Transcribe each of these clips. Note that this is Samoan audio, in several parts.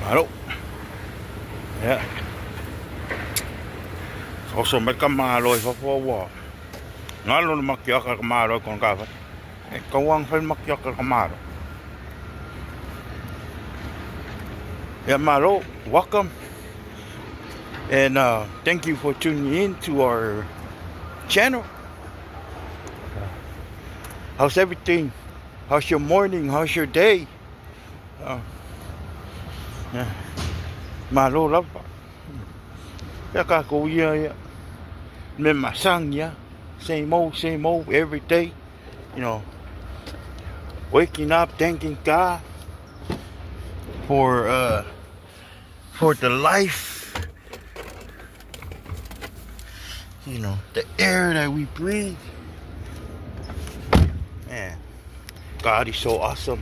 Malo. Ia. Oso mai ka malo i fafo ua. Ngalo le makiaka ka malo i kona kafa. E kauang fai makiaka ka malo. Yeah, malo, welcome. And thank you for tuning in to our channel. How's everything? How's your morning? How's your day? Yeah. Malo lava. Ia kākou ia ia. Me masang ia. Same old, same old every day. You know, waking up, thanking God for the life. You know, the air that we breathe. Man, God is so awesome.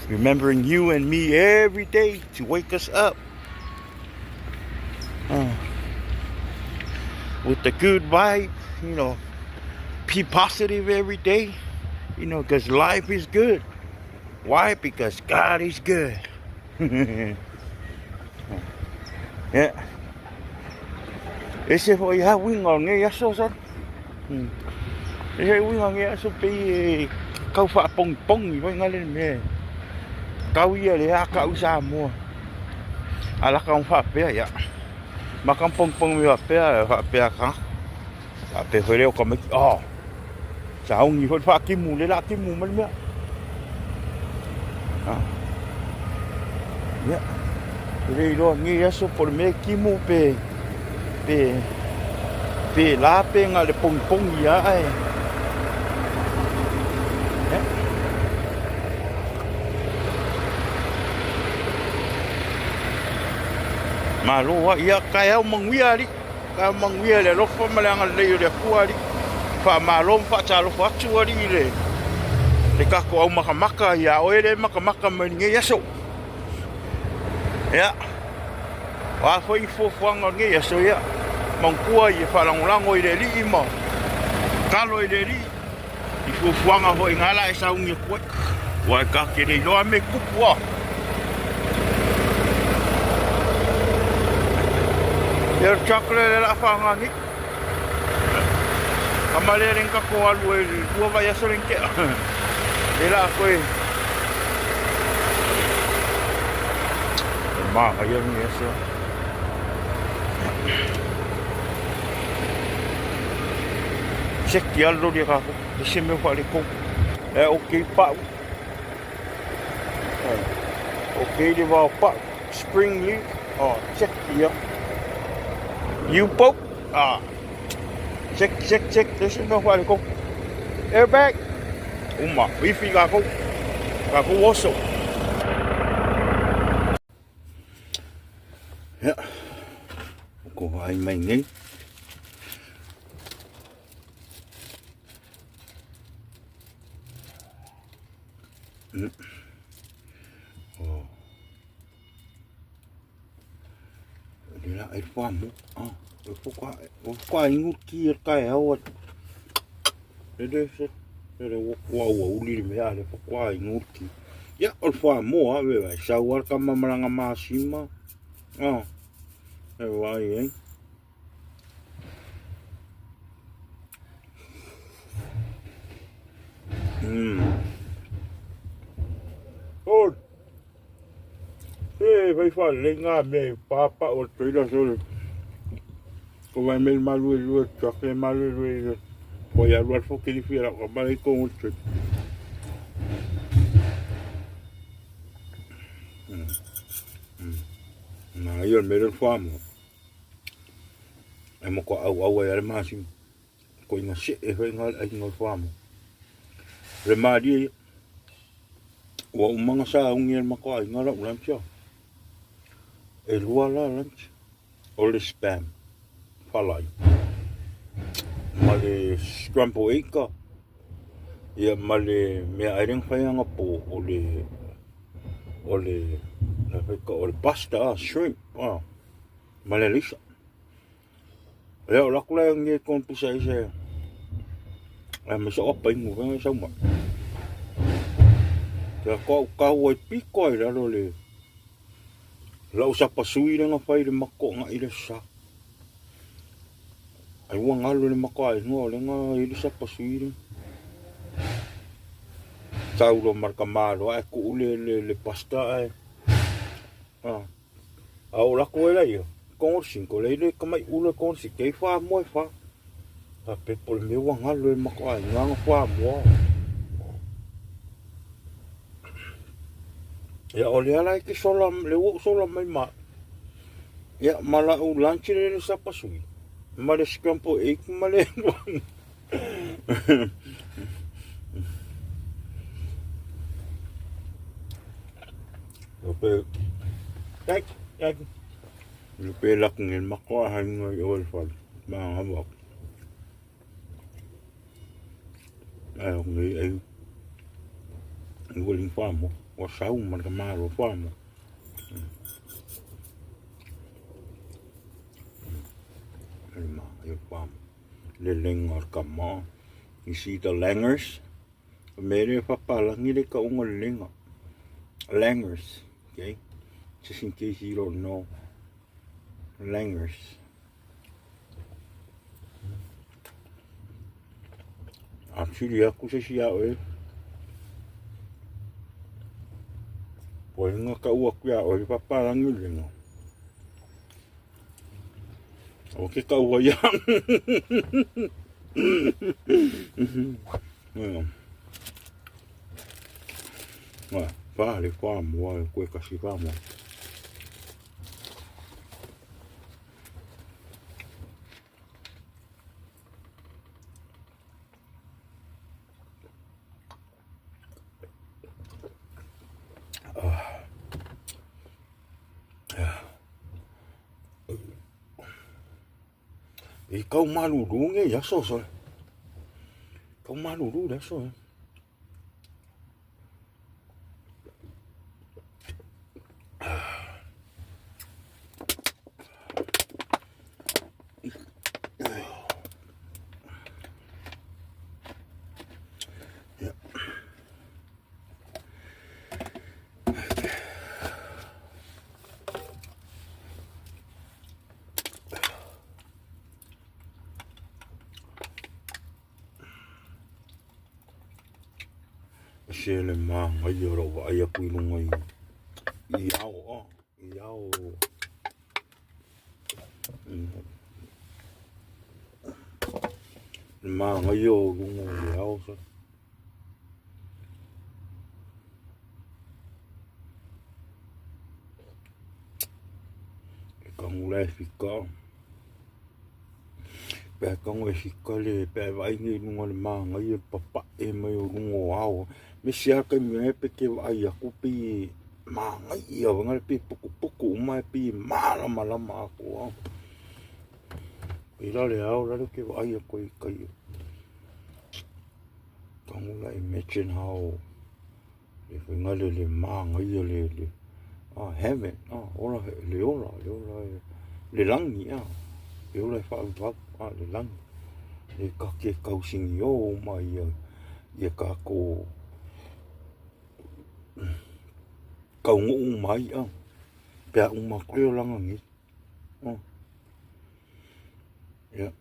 Remembering you and me every day to wake us up. With the good vibe, you know, be positive every day, you know, because life is good. Why? Because God is good. Yeah. Ese foi ha uiga o lenei aso sa. Ese uiga o lenei aso pei e tau faapogipogi foi na le mea. Tau ia le a kau i Samoa. A laka ona faapea ia. Maka pogipogi mai faapea faapea ka. Faapea foi lea o tamaiti. Oh. Sauni foi le faatimu le la timu mai le mea. Ah. Ia. E le iloa nei aso po o le mea e timu pe pe pe la pe na le pongipongi ia ae. Ia. Malo a ia kaeao manuia alii. Ka manuia le alofa ma le agalelei o le Atua Alii. Faamalo ma faatalofa atu Alii i le le tatou au makamaka ia oe le makamaka mai lenei aso. Ia, o a foi fuafuaga o lenei aso, ia, manatua ia faalagolago i le Alii ma tatalo i le Alii i fuafuaga foi na la e sauni atu ai. Ua e ta te le iloa me tupu a. Ia o le chocolate le la whanga ni. Ka male le ka ko alu e lua vai aso le ntea. Le la koe. E maa ia ni aso. Seki alu lori ka ko. E se mea whaareko. E okay pau. Okay le vao pau. Spring leaf. Oh, check ia. U-boat. Ah. Check, check, check. E se mea whaareko. Airbag. Uma, wifi kākou. Kākou oso. Ia. Ko vai mai nei. Oh. Le la e fa mo. Ah, e fo ka o ka ingu ki e ka e au. Le le se le le wo kwa ua uli le mea le fo kwa ingu ki. Ya o fa mo a ve vai sa war ka mamalanga masima. Ah. E vai eh. Oh. E vai whalelei ngā mea i pāpā o te ira sore. Ko vai mele malu e lua, tuake malu e lua i lua. Ko ia lua fo kiri whira, ko mara i kongo te. Nā ia mere whāmo. E mo ko au au ai ale masima. Ko inga se e hoi ngā ai ngā whāmo. Re mārie ia. Ua umanga sa ungi e mako ai ngā rau lunch ia. E lua la lunch. O le spam. Whalai. Ma le scramble egg ka. Ia ma le mea ai renga whaianga po o le o le o le pasta, ah, shrimp, ah, ma le lisa. Ia o lako lea nge kon pusa i se e me so opa ingu venga sau ma. Ia ko kau ai piko ai lalo le. Lau sapasui lea na fai i le makoaga i le sa. Ai ua galo le makoaiga o lea na i le sapasui lea. Tau loa ma le tamaloa ae tuu le, le, le pasta ae. Ah. A o lako e ia, kongo sinko le ile kamai ula kongo si kei fa mo e fa. A pe po le mea ua galo e makoaiga na fa mo. Ia o lea la e te sola, le ua ou sola mai ma. Ia ma lau lunch le le sapasui. Ma le scramble egg ma le Pe tak tak. Pe lak ngel makoa hai ngai o le fale. Ma ngaba. Ai o ngai ai. Ua ling famo. Ua sau ma ka malo famo. Le ma ai famo. Le lenga o le kama. You see the langers? O mea lea papalangi le kauga o le lenga. Langers. Okay? Just in case you don't know. Langers. A sili aku se isi iā oe. Poenga kau aku iā oe papalangi le lenga. O ke kaua ia. Wa, fa le fa moa koe kasi fa moa. I kau malulu nge ia so so. Kau malulu le so. Se le māngai o lau vaai aku i luga i, i ao, oh, i ao. Le māngai o luga o le ao, sa. E kagu la e fika. Pe a kagu e fika le pe a vaai nei i luga o le māngai e papae mai o luga o ao. Me se a taimi e pe ke vaai aku pei e māngai ia vaega pei e pokopoku uma e pei e mālamalama atoa. Pei la le ao lalo ke vaai aku i kai. Kagu la imagine how le faiga le le māngaia le le ah heaven ah ola le ola le ola e le lagi ah le ola e faavavau ah le lagi le kake kausini o uma ia ia kākou kauguu uma ai ah pe a uma atu le olaga nei ah ia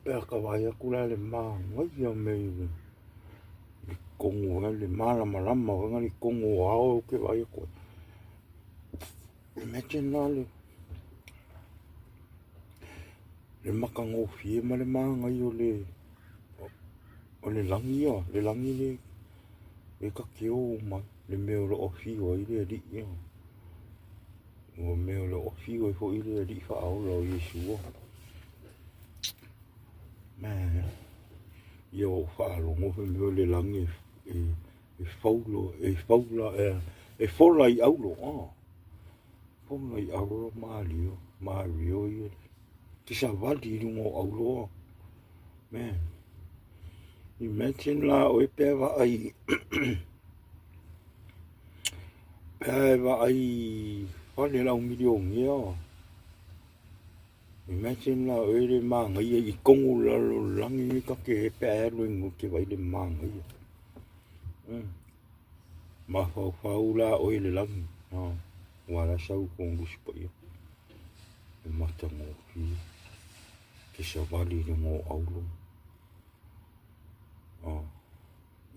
Pe a ka vaai aku la le māngaia me i kongo e le mālamalama o engari kongo o ao ke vaai aku ai. Imagine la le le makagofie ma le māngai o le o le lagi ia, le lagi le e kake o mai le mea o lo o whiu ai le alii ia. Ua mea o le ofi ai foi le Alii Faaola o Iesu. Man, ia o faalogo fai mai o le lagi e, e faulo, e faula, e, e fola i aulo. Ah. Fola i aulo Mario, Mario ia. Te savali i lunga o aulo. Man, imagine la oe pe vaai Pe a e vaai fale lau milionea. Imagine la oe le māngaia i kongo lalolagi nei ka ke he pe a e alu ai ke vai le māngaia. Mafaufau la oe le lagi. Aua la sau Konusi Paia e matagofie ke savali i luga o aulo.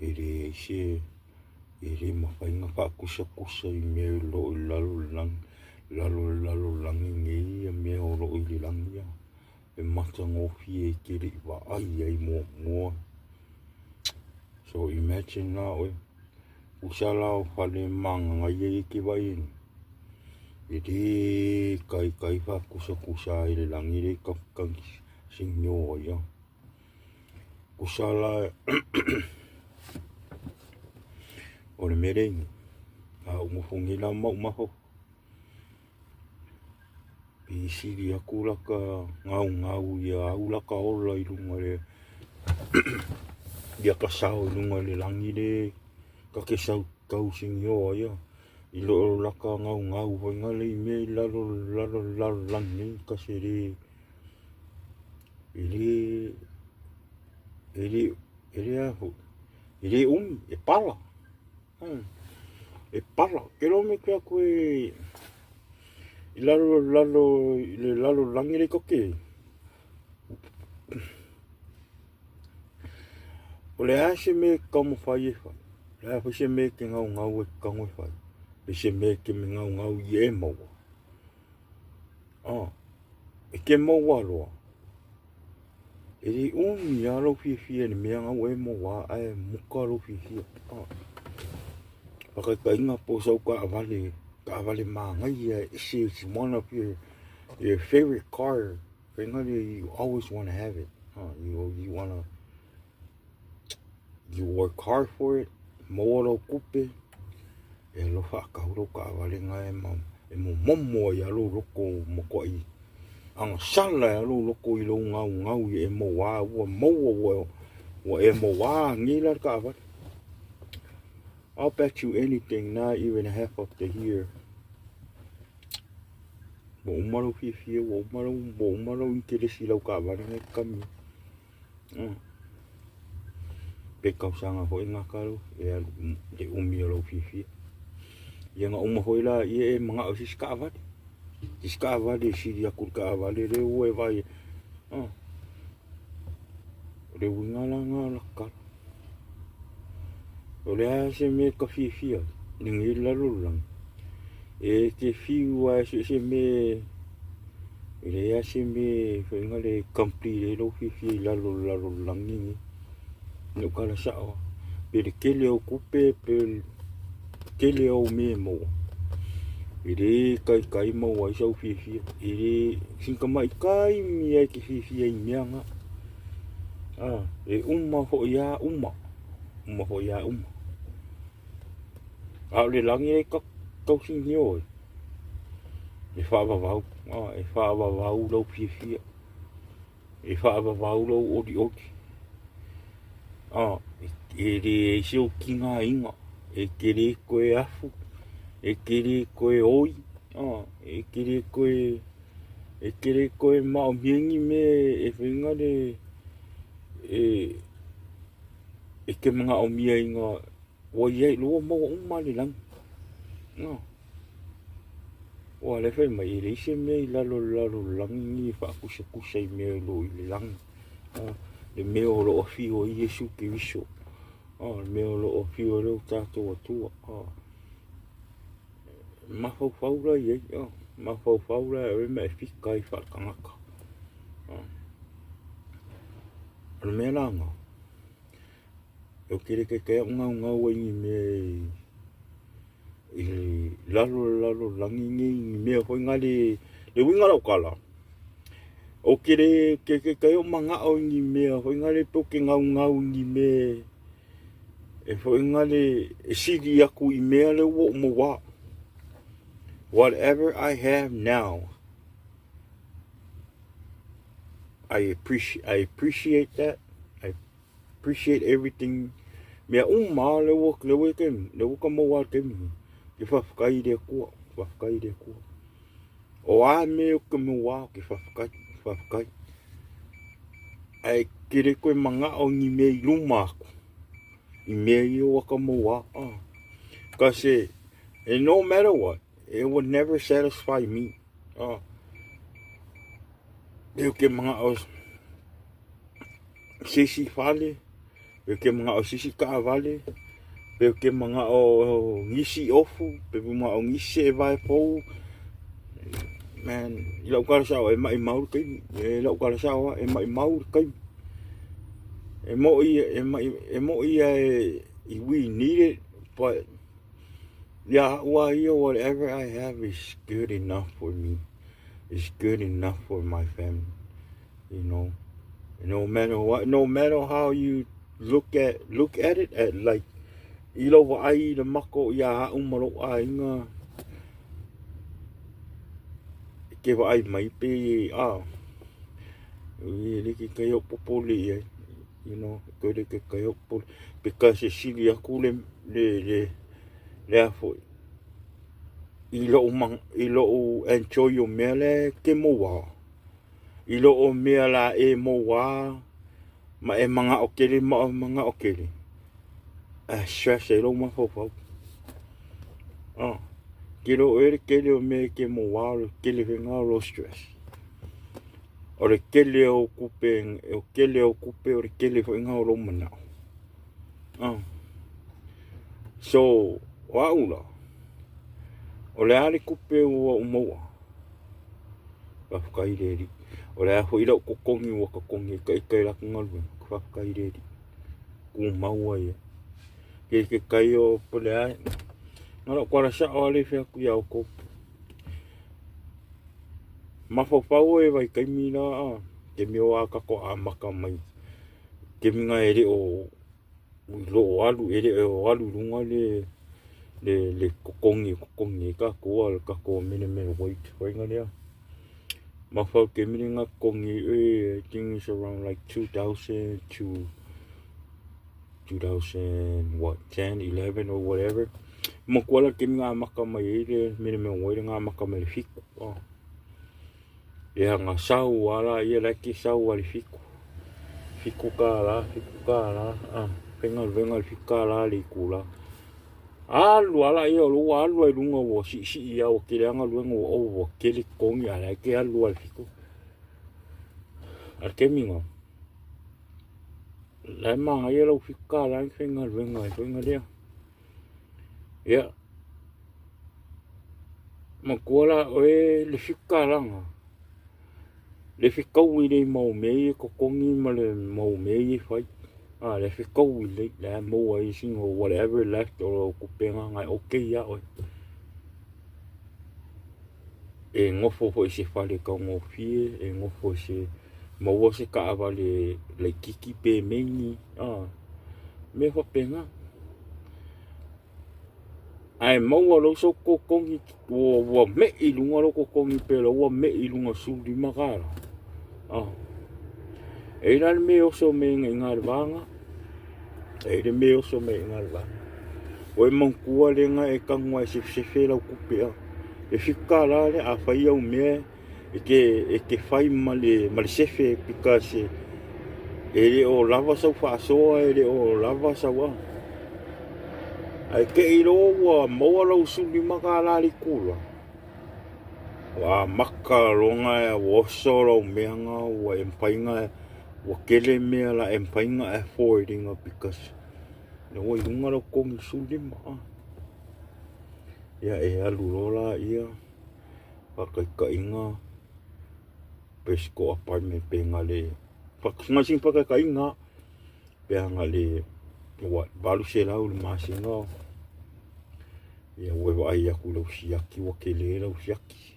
E leai se e le mafai ona faakusakusa i mea o lo o i lalo o le lagi, lalo o le lalolagi nei ia mea o lo o i le lagi. E matagofie e te le i vaai ai muamua. So imagine la oe, tusa la o fale magagaia ia e te vaai ai nei, e le taitai faakusakusa ai le lagi lea e signio ai a. Tusa la o le mea lea i a ou nofo nei la ma ou mafaufau, i sili atu la ka gaugau ia au la ka ola i luga le ia ka sao i luga le lagi le ka ke sau tau sinio ai i lo la ka gaugau foi nga le i mea i lalo lalo lalo lagi nei ka se le e le e le e le a foi e le umi e pala. E pala, ke loa me ke aku e i lalo lalo i le lalo lagi le koke. O le a se me ka mo fai e fai. Le a se me ke ngau ngau e ka ngoi fai. Pe se me ke me ngau ngau i e maua. Ah, e ke maua loa. E le umi lava lou fiafia i le mea na ua e maua ae muka lou fiafia. Faataitaiga po o sau taavale, taavale manaia e ese it's one of your, your favorite car. Faiga lea you always wanna have it. You, you wanna, you work hard for it, maua lou tupe, e alofa akau lou taavale na e, ma, e momomo ai lava lou loto matuai agasala e lou loto i lou gaugau i e maua ua maua ua, ua e maua nei la le taavale. I'll bet you anything, not even half of the year. Ua uma lou fiafia, ua uma lou, ua uma lou interesi i lau taavale na e kami. Pe tausaga foi gata lau, e alu le umi o lou fiafia. Ia na uma foi la ia e manao i se isi taavale. Se isi taavale e sili atu i le taavale lea ua e vaai ai. O le uiga la lena o la tala. O le a se mea e ka fiafia ai i lenei lalolagi, e te fiu lava e sue se mea e leai lava se mea foi lea e complete ai lou fiafia i lalo o le lalolagi lenei. I lou tala sao lava, pe le tele o tupe pe le tele o au mea e maua, e le taitai maua ai sau fiafia. E le, sina tamai taimi lava e te fiafia ai i mea na. E uma foi lava uma, uma foi lava uma. A o le lagi e tausinio ai, e faavavau, e faavavau lou fiafia, e faavavau lou olioli. E leai se tigaina, e te le toe afu, e te le toe oi, e te le toe, e te le toe maomia ni mea e faiga le, e, e te manaomia ina ua iai ua maua uma le lagi. No. Ua le fai mai e leai se mea i lalo o le lalolagi ni e faakusakusa i mea o lo o i le lagi. Le mea o lo o afio ai Iesu Keriso. Le mea o lo o afio ai lo tatou Atua. Mafaufau la i ai. Mafaufau la e ave ma e fika ai faaletagata. O le mea la lena, ou te le taitai au gaugau ai ni mea i lalo o le lalolagi nei, ni mea foi na le, le uiga o lau tala, ou te le taitai au manao i ni mea foi na le pe ou te gaugau i ni mea e foi na le e sili atu i mea lea ua ou maua. Whatever I have now, I appreciate, I appreciate that. I appreciate everything. Mea uma lea ua, lea ua, lea ua ka maua le taimi nei. Ke faafetai i le Atua, faafetai i le Atua. O a mea o ke maua, ke faafetai, faafetai. Ae ke le koe manao ni mea i luma aku, i mea ia ua ka maua. Cause eh, no matter what, It will never satisfy me. Oh. E ke mana'o se isi fale, pe ke mana'o se isi taavale, pe ke mana'o nisi ofu, pe ke mana'o nisi seevae fou. Man, i lau tala sao e maimau le taimi. E lau tala sao lava e maimau le taimi. E mo'i e mai e mo'i ia e we need it, but ia a'u lava ia whatever I have is good enough for me. Is good enough for my family. You know, no matter what, no matter how you look at it at like i lou vaai i le mako iā a'u ma lou aiga e ke vaai mai pe a e le ke kai o popole i ai you know koe le ke kai o popole because e sili aku le le le le a foi i lou i lou enjoy o mea le ke moa i loo mea la e moa ma e mana'o tele ma mana'o tele ae stress ai lou mafaufau. Oh, tele o oe le tele o mea e te moa o le tele foi lena o lou stress. O le tele o tupe, o tele o tupe o le tele foi lena o lou mana'o. Oh. So, o a'u la, o le a le tupe ua ou maua? Faafetai i le Alii. O le a foi lau totogi ua totogi e taitai latou galuega, faafetai i le Alii. Tumau ai e. Ke ke kai o po le a. Na lou tala sao lava lea e fai atu ia outou. Mafaufau e vaitaimi la a, taimi o a tatou amata mai. Taimi na e le o lo o alu, e le o alu i luga le le le totogi e totogi ai tatou a le tatou minimum wage faiga lea. Mafaufau taimi lena totogi ai I think it's around like 2000 to 2000 what 10, 11 or whatever. Matua la taimi na amata mai ai le minimum wage na amata mai le 7. Oh. Ia na sau a la ia la ke sau a le 7. $7, $7, a faigaluega le $7 le itula. Alu a la ia o lou alu ai luga ua siisii a ua tele a galuega ua over ua tele totogi a la e te alu a le 7. A le taimi na, la e manaia lau $7 e faigaluega ai foi lea. Ia, matua la oe le $7 na, le fetaui lelei mau mea ia e totogi ma le mau mea ia e fai. A, le fetaui lelei, la e maua ai sina whatever left o lau tupe na e okay ia oe. E nofo foi i se fale taugofie, e nofo i se maua se taavale laitiiti pe meni, a, mea faapena. Ae maua lou sau totogi ua, ua mei i luga lou totogi pe la ua mei i luga $15. Ah. E i la le mea oso me inga inga le vanga. E i le mea oso me inga le vanga. O e manatua le nga e tago ai sefesefe lau tupe a. E $7 le a fai au mea e te, e te fai ma le, ma le sefe because e le o lava sau faasoa, e le o lava sau a. Ae te i loa ua maua lau $15 le itula. Ua amata loa e ua oso lau mea na ua e mafai ona ua tele mea la e mafai ona afford ina because lea ua i luga lau totogi 15 a. Ia e alu loa laia faataitaiga pe se apartment pe na le sina faataitaiga pe ana le what 800 le masina. Ia ua e vaai atu i lau siaki ua tele lau siaki.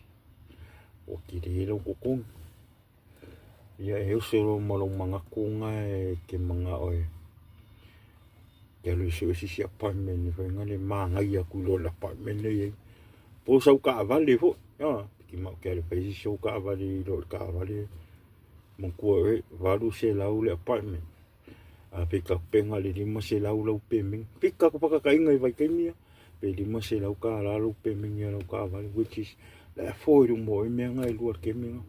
Ua tele lau totogi. Ia e oso loa ma lou manatu na e te manao e te alu e sue se isi apartment e fai na le manaia atu i lo le apartment lea e i ai. Po o sau taavale foi, a, piti mau te alu e fai se isi ou taavale i lo le taavale. Manatua oe, 800 le apartment. A pe tapena le 500 lau pemeni. Pika ka whakakainga i vaitaimi ia. Pe $500 lau pemeni a lau taavale, which is le afford mo e mea nga e lua le kemi nga.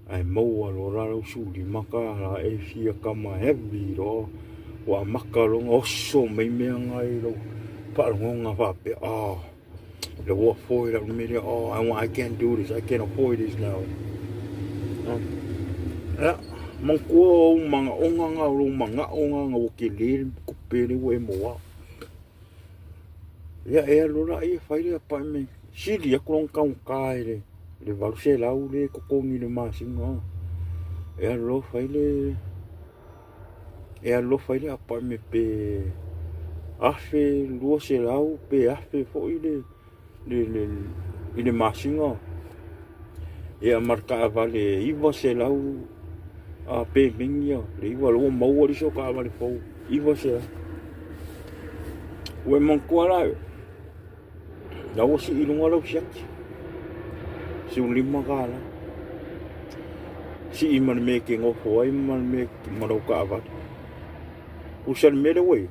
Ae maua loa la lau $15 e fia kama heavy loa. Ua amata loa ona oso mai mea nga i lou faalogoga faapea, ah. Le ua afford lau mea lea, oh, I, want, I can't do this, I can't afford this now. Ia, manatua ou manaoga na, o lou manao na, na ua tele le tupe lea ua e maua. Ia, e alu la ia fai le appointment. Sili atu lona taugata i le 800 lea e totogi i le masina. E alu loa fai le e alu loa fai le appointment pe 1200 pe 1000 foi le le le i le masina. Ia ma le taavale 900 a pemeni ia le iva lea ua maua le isi o taavale fou 900. Ua e manatua la la ua sii i luga lau siaki $15. Sii ma le mea e te nofo ai ma le mea ma lau taavale. Tusa le mea lea ua i ai,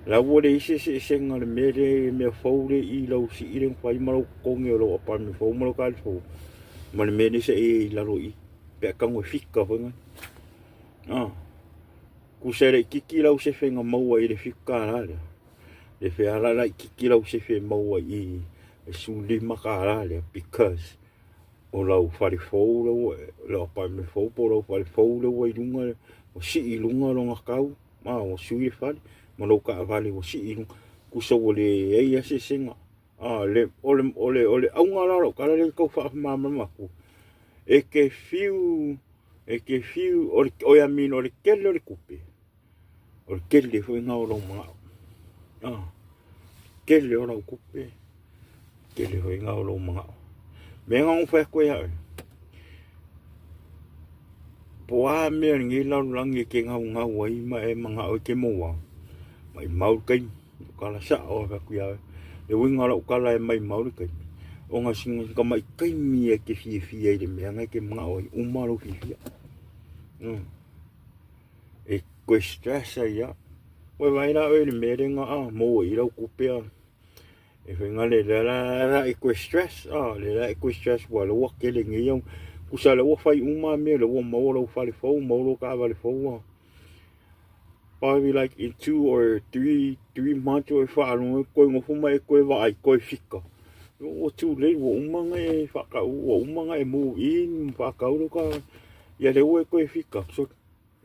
la ua leai se eseesega o le mea lea i mea fou lea i lau sii lea na fai ma lau totogi o lau apartment fou ma lau taavale fou ma le mea lea sa e i ai i lalo i i pe a tago e fika foi lea. Ah, tusa e laitiiti lau sefe na maua i le $7 lea. Le feala laitiiti lau sefe e maua i le $15 lea because o lau fale fou lea ua, lau apartment fou po o lau fale fou lea ua i luga, ua sii i luga lona tau, ma ua sui le fale, ma lou taavale ua sii i luga. Tusa ua leai lava se eseesega. Ah, le, o le, o le, o le auga la o lau tala lea e tau faamalamalama atu, e te fiu, e te fiu, o le, oi I mean, o le tele o le tupe, o le tele foi lena o lou manao. Ah, tele o lau tupe, tele foi lena o lou manao. Mea na ou fai atu ai ia oe, po o a mea o lenei lalolagi e te gaugau ai ma e manao e te maua, maimau le taimi, o tala sao a atu ia oe. Le uiga o lau tala e maimau le taimi, ona sina tamai taimi e te fiafia i le mea na e te manao ai, uma lou fiafia. E koe stress ai ia. Ua vaai la oe i le mea lea na maua i lau tupe a. E fai le la la la e koe stress a, le la e koe stress ua lea ua tele nei au. Tusa lea ua fai uma mea lea ua maua lau fale fou, maua lou taavale fou a. Probably like in 2 or 3 months o e faalogo koe nofo ma e koe vaai koe fika. Ua too late, ua uma na e whakau, ua uma na e move in, whakau lau ka, ia lea ua e koe fika. So,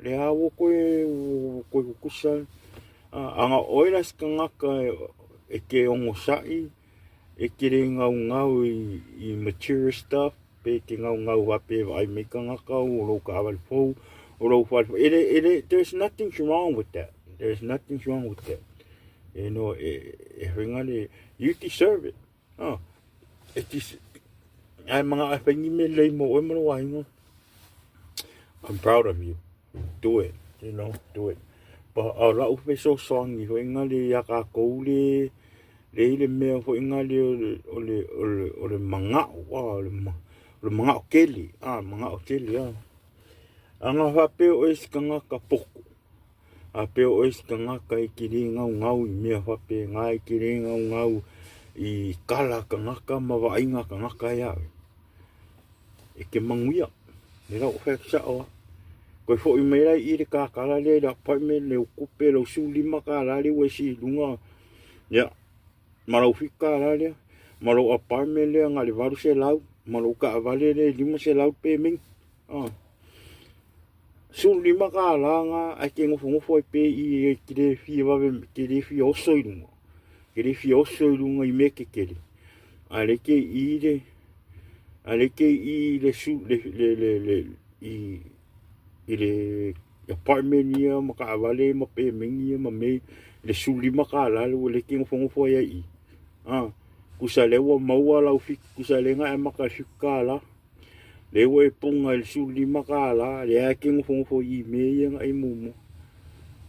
lea ua koe, ua koe kukusa. Aga oe la se tagata e te ogosa'i, e te le gaugau i material stuff, pe te gaugau faapea e vaai mai tagata o lou taavale fou, o lou fale fou. E le, e le, there's nothing wrong with that. There's nothing wrong with that. You know, e, e faiga le, you deserve it. Oh, e dis, ai mga ai whaingi me lei mo oe ma lou aiga. I'm proud of you. Do it, you know, do it. But o lau fesoasoani foi le ia kākou le le i le mea foi le o le o le o le, o le manao, ah, o le, o le manao tele, ah, manao tele, ah. Aga faapea oe se tagata poto, faapea oe se tagata e te le gaugau i mea faapena, e te le gaugau i kala tagata ma vaaiga tagata ia oe. E te manuia, le lau fai atu sao a. Koe foi mai la i le kakala lea i le appointment, le tupe, lau $15 lea ua e sii i luga, ia, ma lau $7 lea, ma lou apartment lea na le 800, ma lou taavale lea e 500 pemeni. Ah. $15 na ae te nofonofo ai pe i e te le fia vave, te le fia oso i luga. Te le fia oso i luga i mea tetele. Ae le te i le, ae le te i le su, le, le, le, le, i, i le apartment ia ma taavale ma pemeni ia ma mea, le $15 le ua le te nofonofo ai ai i. Ah, tusa lea ua maua lau fitu, tusa lea na e amata i le $7. Lea ua e poga i le $15, lea e te nofonofo i mea ia na e muamua.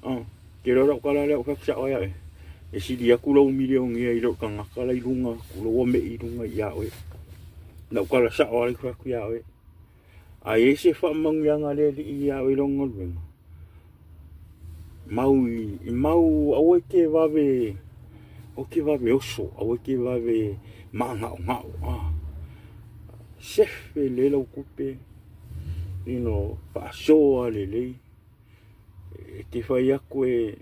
Ah, te iloa lau tala lea o fai atu sao ai ia oe. E sili atu lau milionea i lou tagata la i luga atu, la ua mei i luga ia oe. Lau tala sao lea fai atu ia oe. A i ai se faamanuiaga a le Alii ia oe i lona galuega, mau i, mau aua e te vave, aua e te vave oso, aua e te vave māgaʻogaʻo. Ah. Sefe lelei lau tupe, you know, faasoa lelei. E te fai atu e,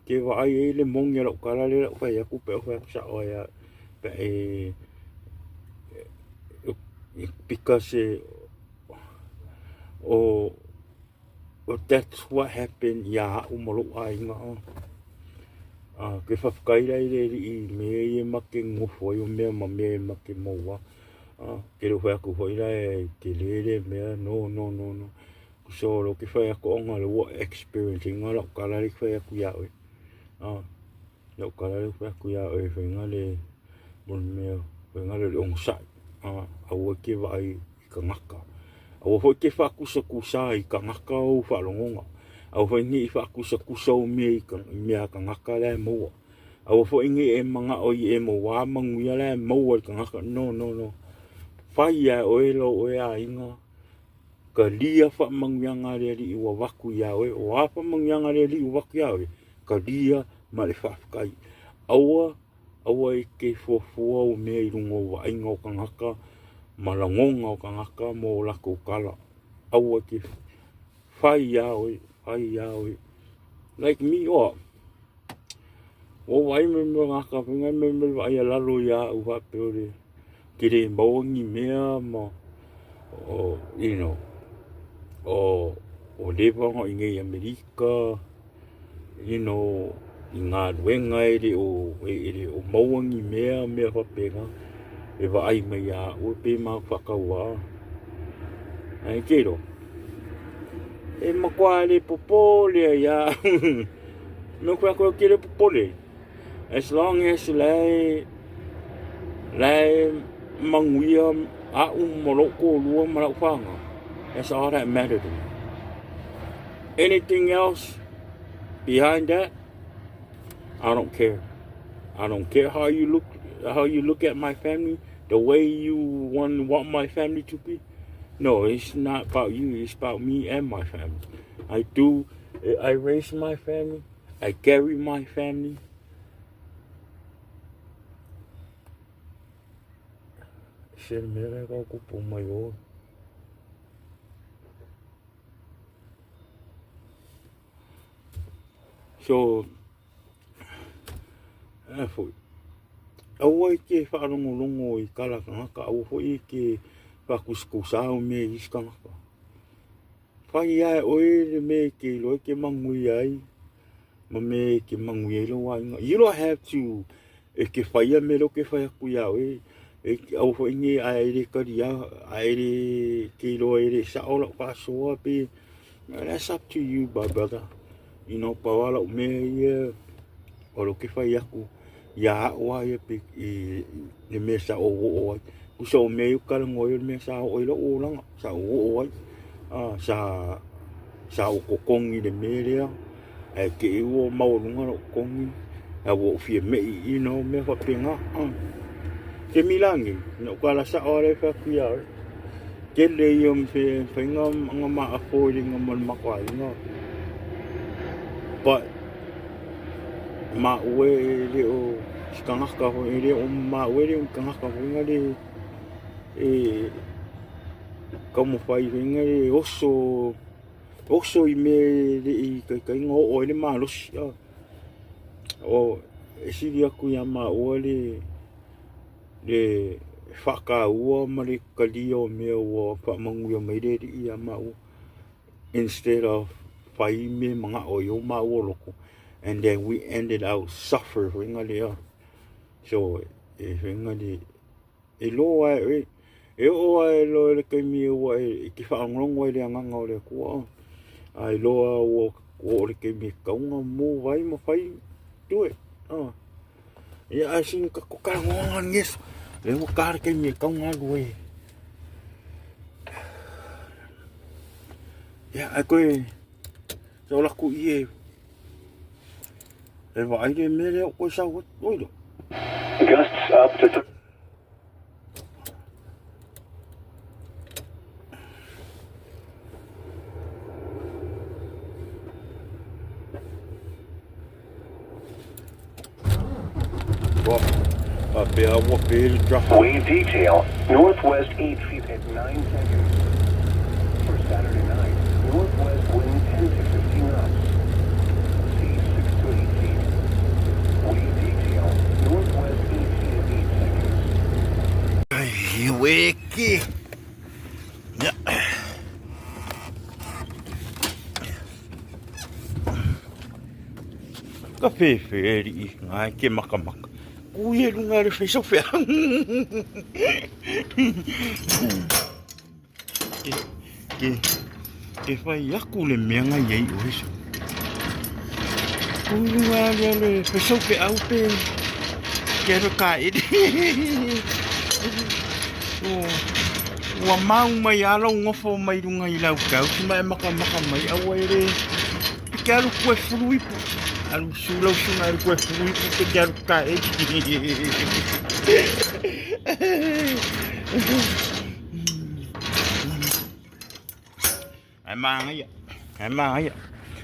te vaai ai le moni o lau tala lea lau fai atu pe au fai atu sao ai ia. Pe e because e o that's what happened iā a'u ma lo'u aiga. A ke faafetai la i le Alii i mea ia ma te nonofo ai o mea ma mea ma te maua. A ke le o fai atu foi la e tele le mea, no, no, no, no. So lo ke fai atu ona le ua experience ina la'u tala le fai atu iā oe. A la'u tala le fai atu iā oe faiga le mo le mea faiga le onosai. A aua e te vaai i tagata. Aua foi e te faatusatusa i tagata ou faalogoga. Aua foi ne i faatusatusa ou mea i mea a tagata la e maua. Aua foi ne i e manao i e mauā manuia la e maua i le tagata. No, no, no. Fai lava e oe lou oe aiga, talia faamanuiaga a le Alii ua avatu iā oe. O a faamanuiaga a le Alii ua avatu iā oe, talia ma le faafetai. Aua, aua e te fuafua ou mea i luga o vaaiga o tagata ma lagona o tagata ma o latou tala. Aua e te fai iā oe, fai iā oe. Like me, o ua vaai mai mea tagata faiga mai mea vaai a lalo iā au faapea o le te le maua ni mea ma o, you know, o leva ona i nei Amerika, you know, i galuega e le o maua ni mea, mea faapena, e vaai mai iā a'u pe ma faatauvaa. Ae te iloa, e matua le popole ai iā a'u. Me koe atu e te le popole. As long as la e manuia a'u ma lou toalua ma la'u fanau, that's all that matter to me. Anything else behind that, I don't care. I don't care how you look at my family, the way you want my family to be. No, it's not about you. It's about me and my family. I raise my family. I carry my family. Se le mea lea kau kupu mai o. So, e foi. Aua e te whaalongolongo i tala tagata, aua foi e te whaakusikusa o mea i isi tagata. Fai lava e oe le mea e te iloa e te manuia ai, ma mea e te manuia ai lou aiga. You don't have to e te whaia mea lea ou te whai atu iā oe, e aua foi ne a e le talia, a e le te iloa e le sao lau faasoa pe, that's up to you, my brother. You know, pau lava lau mea ia, o lea ou te fai atu iā a'u lava ia pe i le mea sa ou oo ai. Tusa o mea ia ou te talanoa ai o le mea sa oo ai lou olaga, sa ou oo ai. Sa ou totogi i le mea lea, ae te i ua maualuga lou totogi, ae ua ou fia mei, you know, mea faapena. Taimi la nei, na ou tala sao lava lea e fai atu iā oe. Tele ia o faiga ona maafo i luga ma le matou aiga. But maua e le o se tagata foi, e le o maua e le o ni tagata foi le e taumafai foi le oso, oso i mea e le i taitai ona oo ai le malosi. O e sili atu iā maua le faataua ma le talia o mea ua faamanuia mai le Alii iā maua, instead of fai mea manao ai o maua loto, and then we ended out suffer foi lea. So e foi le e loa e e oo lava e loa i le taimi ua e te faalogologo ai i le agaga o le Atua, a e loa ua oo le taimi e tatau ona move ai ma fai, do it. Ia ae sina tatou talanoaga lenei aso, lea ua ta le taimi e tatau ona alu ai. Ia ae toe se o latou i e e vaai le mea lea o toe sau atu. Oi loa. Gusts up to Ua faapea ua pe le traha. Wave detail, northwest 8 feet at 9 seconds. For Saturday night, northwest wind 10 to 15 knots. Sea 6 to 8 feet. Wave detail, northwest 8 feet at 8 seconds. Ka fefe e rii ngai ke makamaka. Ku i e lunga le whai sofea. Ke, ke, ke whai aku le mea ngai ei oe so. Ku i lunga le le whai sofea au pe. Ke ro ka ere. Ua mau mai a lau ngofo mai lunga i lau kau ki mai makamaka mai aua e le. Ke alu kue fulu ipu. Alu su lau sunga alu kue fulu ipu pe ke alu ka e. Ai māngaia. Ai māngaia.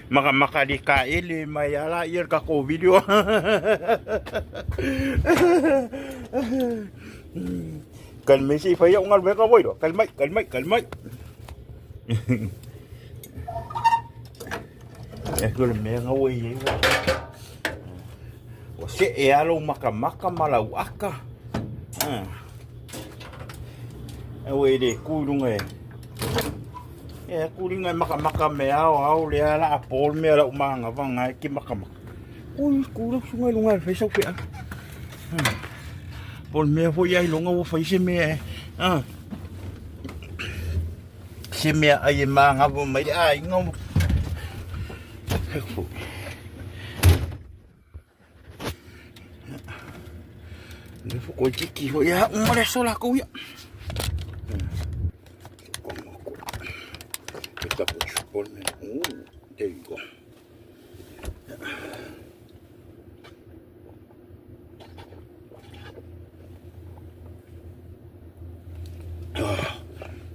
Maka maka li ka ele mai ala ia ka ko video. Kal me si fai au ngal weka woi do. Kal mai, kal mai, kal mai. E ko le mea ngau e iei ua. Ua se e alo makamaka ma lau aka. Ah. E ue le ku lunga e. E ku linga e makamaka me ao ao le ala a pol me ala umanga vanga e ki makamaka. Ku ku lau sunga lunga e whaisau whea. Pol mea foi ai longa ua whaise mea e. Ah. Se mea ai e māngava mai le āinga mo. Le fo koi tiki hoi a uma le sola ko ia. There you go.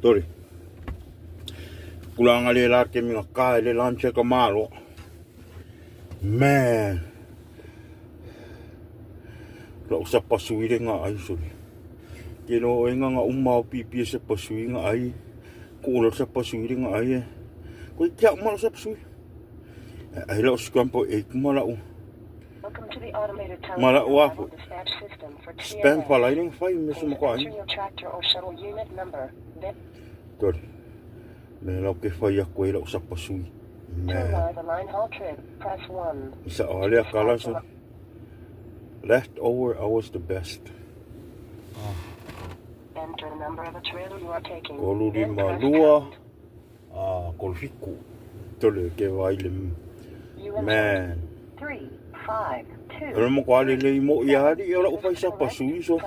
Tori. Kulanga le la ke minga ka le lanche ka malo. Man. Lau sa pasui le nga ai soli. Ke no e nga nga uma o pipi sa pasui nga ai. Ko lo sa pasui le nga ai. Ko kia uma lo sa pasui. Ai lau scramble egg ma lau. Ma lau afu. Spam pa lai ning fai me suma ko ai. Tori. Me lau ke fai aku ai lau sa pasui. Me. Isa o alea kala so. Leftover I was the best. Kolu lima lua. Ah, kolu fiku. Tole ke vai le man. Ele mo ko ale le mo ia ali ora u fai sa pasui so.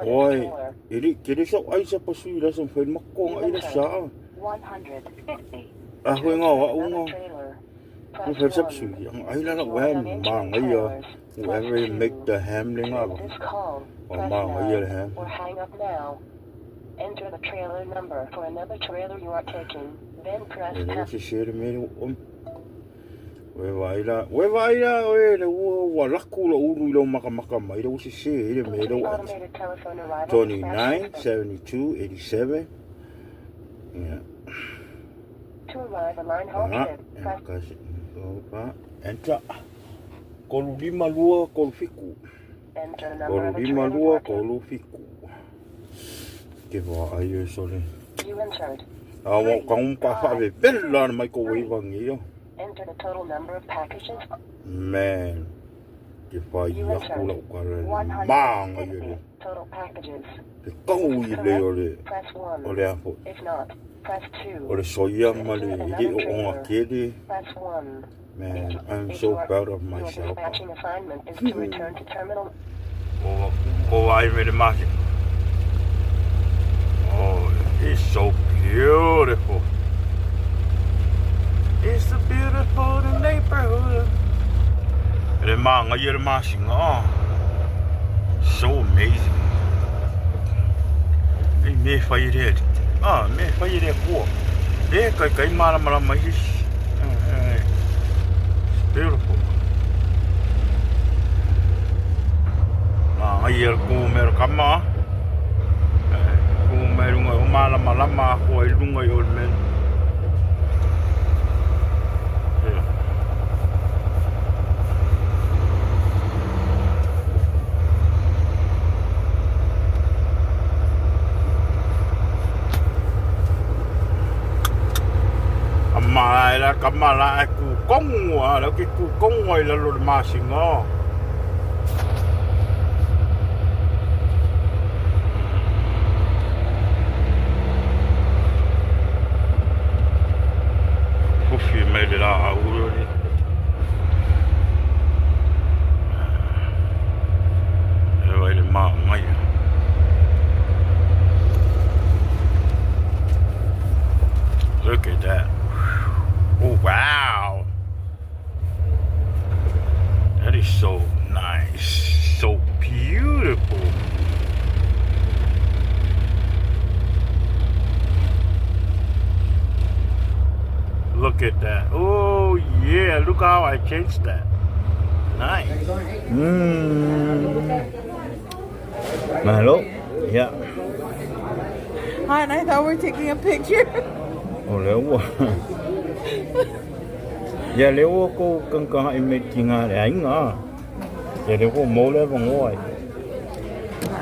Oi, ili kere sa ai sa pasui la sa fai makonga ila sa. A hue nga wa unga. Mo fai sa pasui ang ai la la wa ma ngai ya. Whoever make the ham le nga ba. O ma ngai ya le ham. Enter the trailer number for another trailer you are taking, then press E le se se le me o. We vai la, we vai la, we le ua ua laku lo ulu i lo makamaka mai le se se le me lo. 29 72 87. Yeah. To arrive a line haul trip, press Enter. Kolu lima lua, kolu fiku. Kolu lima lua, kolu fiku. Ke wā ai e sole. A wā ka un ka whawe vela na mai ko wei wangi yo. Enter the total number of packages. Man. Ke whai i aku lau ka le mānga i le. Total packages. Te kau i le o le o le apo. If not, press 2. O le soia ma le i o onga kele. Press 1. Man, I'm so proud of myself. Your dispatching assignment is to return to terminal. O ai me le masi. Oh, it's so beautiful. It's a beautiful neighborhood. Le manga ia le masinga. So amazing. Ei me whai re. Ah, me whai re kua. E kai kai malamalama i hisi. It's beautiful. Manga ia le kū me le kama. Kū me runga o malamalama a kua i lunga i o le mea. Yeah. Ma e la kama la e ku kongu a la ke ku kongu ai lalo le masinga. Fufi mai le la au le. E vai le ma ngai. Look at that. Oh, wow. That is so nice. So beautiful. Look at that. Oh, yeah. Look how I changed that. Nice. Malo. Yeah. Hi, and I thought we were taking a picture. O le ua. Ia le ua ko kangkanga i me ki ngā le ainga. Ia le ua mō le vangoa ai.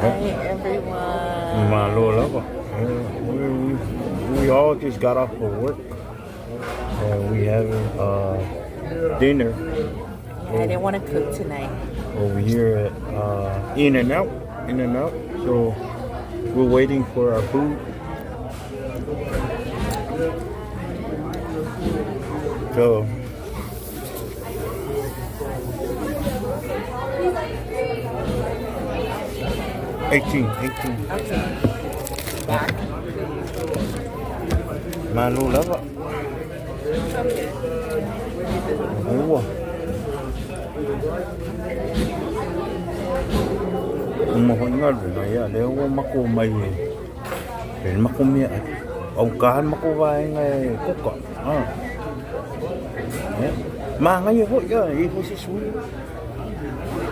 Hi, everyone. Malo lava. We all just got off of work. And we having dinner. I didn't want to cook tonight. Over here at In and Out. In and Out. So we're waiting for our food. So 18, 18. Okay. Back. Malo lava. Ua. Uma hoi ngalu na ia le ua mako mai e. E mako mea ai. Au ka mako vaenga e koka. Ah. Yeah. Ma ngai e hoi ia i ho se sui.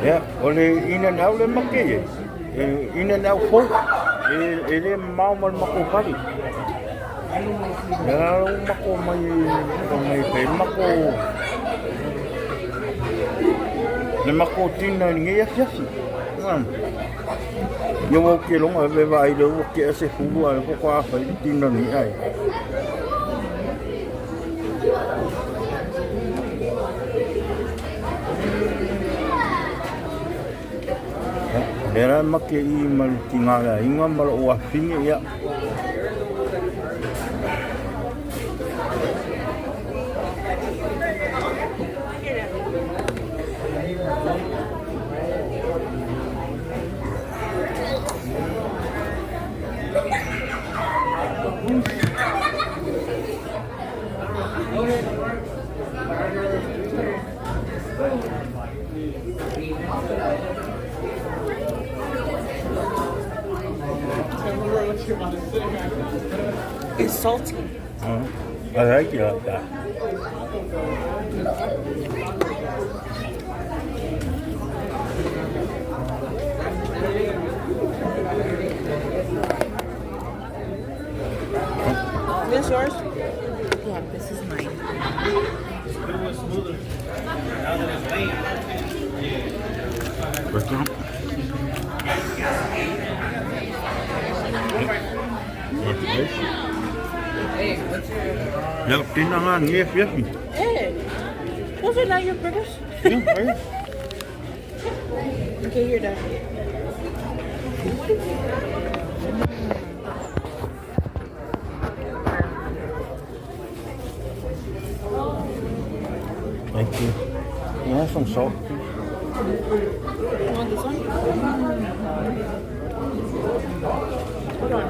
Yeah, o le ina nau le make e. E ina nau fo. E le mau mal mako pari. Ia o mako mai mai pe mako. Le mako tina ni ngai asiasi. Ia wau ke longa e vai le ua ke ese fulu a ko ko a fai tina ni ai. Le ra make i mal ki ngā la inga malo o afine ia. It's salty. I like it like that. This yours? Yeah, this is mine. Restaurant. Ya, tina nga ni yes. Hey, those are not your burgers. Yeah, Okay, you're done. Thank you. You have some salt? You want this one? Hold on.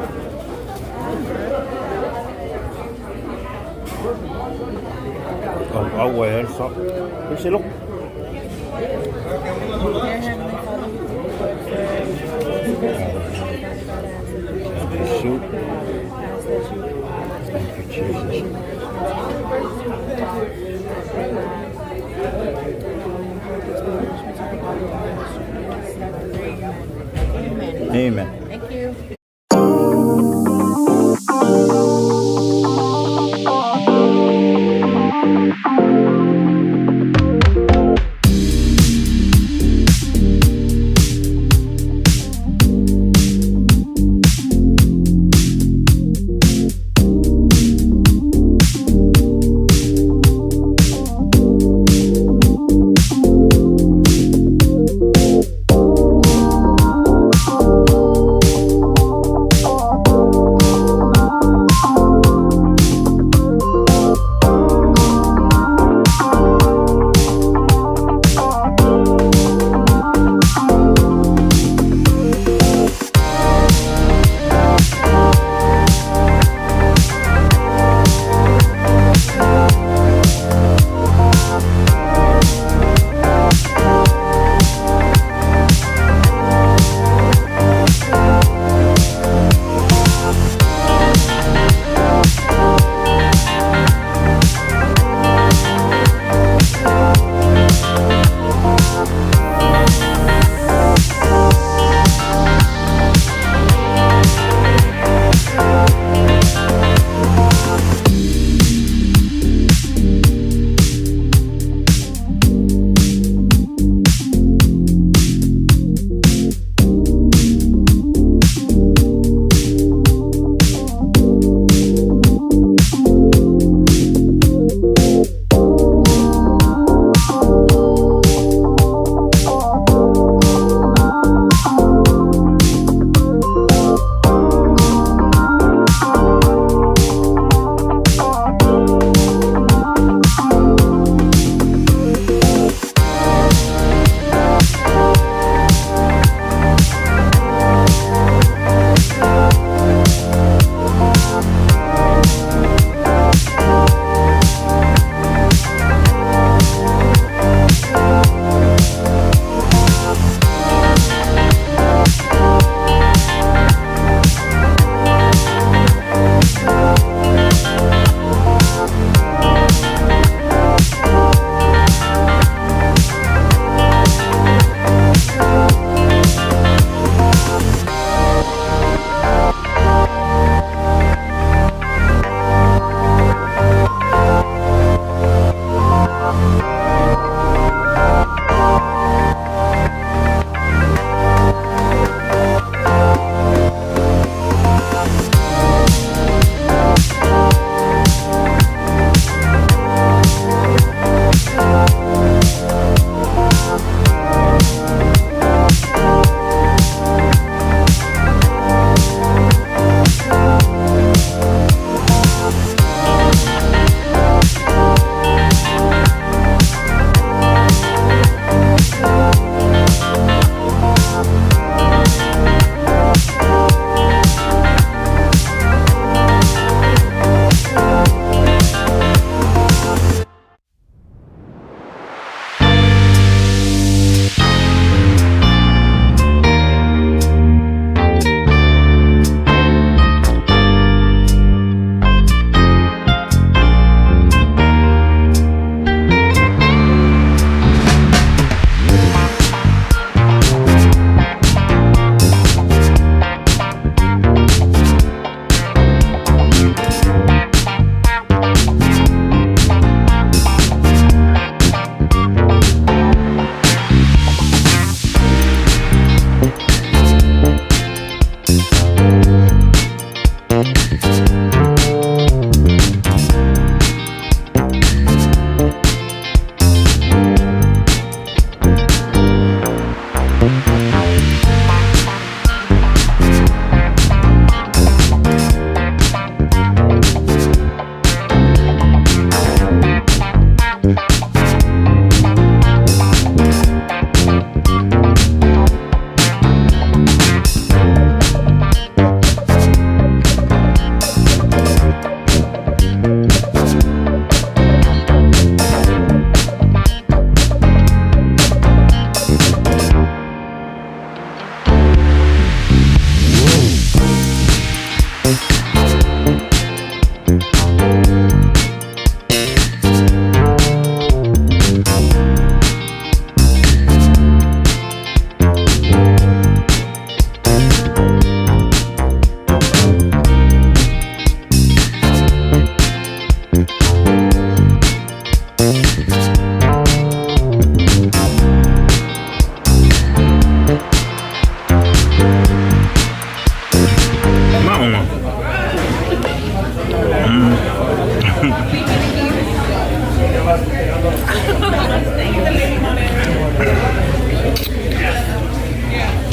Oh, I'll wear salt. Where's it look? Soup. Thank you, Jesus. Amen. Thank you.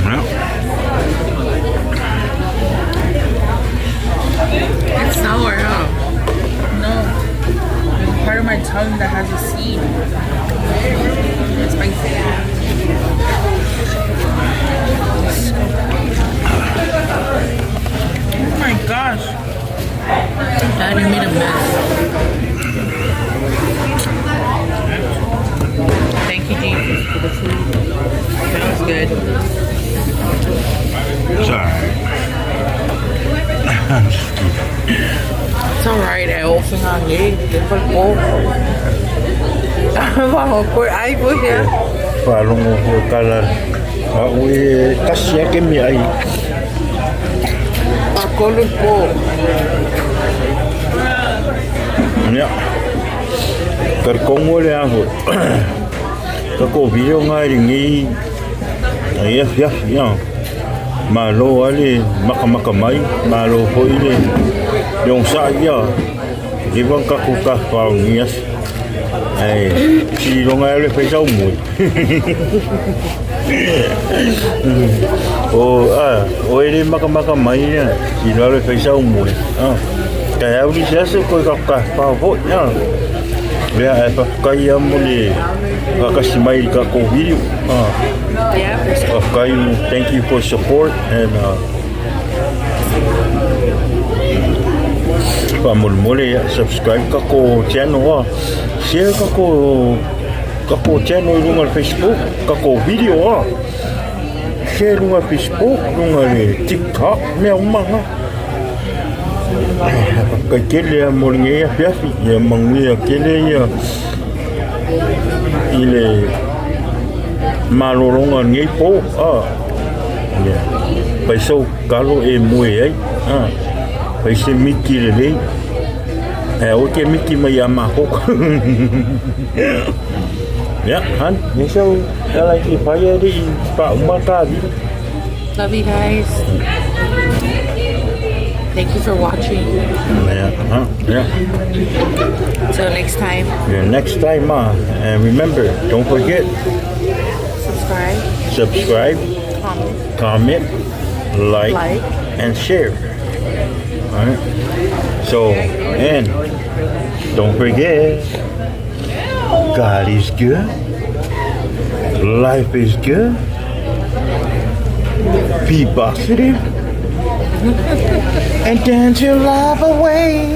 Ia. It's sour, huh? No. There's part of my tongue that has a seed. It's spicy. Oh my gosh. Daddy made a mess. Thank you, Jesus, for the food. That was good. It's alright. It's alright, eh. Ai, puxa. Faalogo foi tala a'u e tasi a ke meaai. Pakolu po. Ia talitonu le a fo'i tatou video na i lenei ai afiafi a malo a le makamaka mai malo foi le ogasa'i ia leva ona tatou tafafao i lenei aso ae sililoga ai le fai sau moe. O a oe le makamaka mai ia sililoga le fai sau moe a taeao le isi aso toe tatou tafafao foi a ia ae faafetai lava mo le faatasi mai i le tatou video a faafetai thank you for support and faamolemole ia subscribe tatou channel a share tatou tatou channel i luga o le Facebook tatou video a share i luga o le Facebook luga o le TikTok mea uma na faafetai tele lava mo lenei afiafi ia manuia tele ia i le malologa o lenei po a ia fai sou talo e moe ai a fai se miti lelei ae aua e te miti mai ia matou. Ia, Han, nei sau tala i te whai e i whauma tā vira. Love you guys. Thank you for watching. Yeah, huh? Yeah. Till next time. Yeah, next time, and remember, don't forget, Subscribe, subscribe, comment, comment, like, Like. and share. All right. So, and don't forget, God is good. Life is good. Be positive. And dance your life away.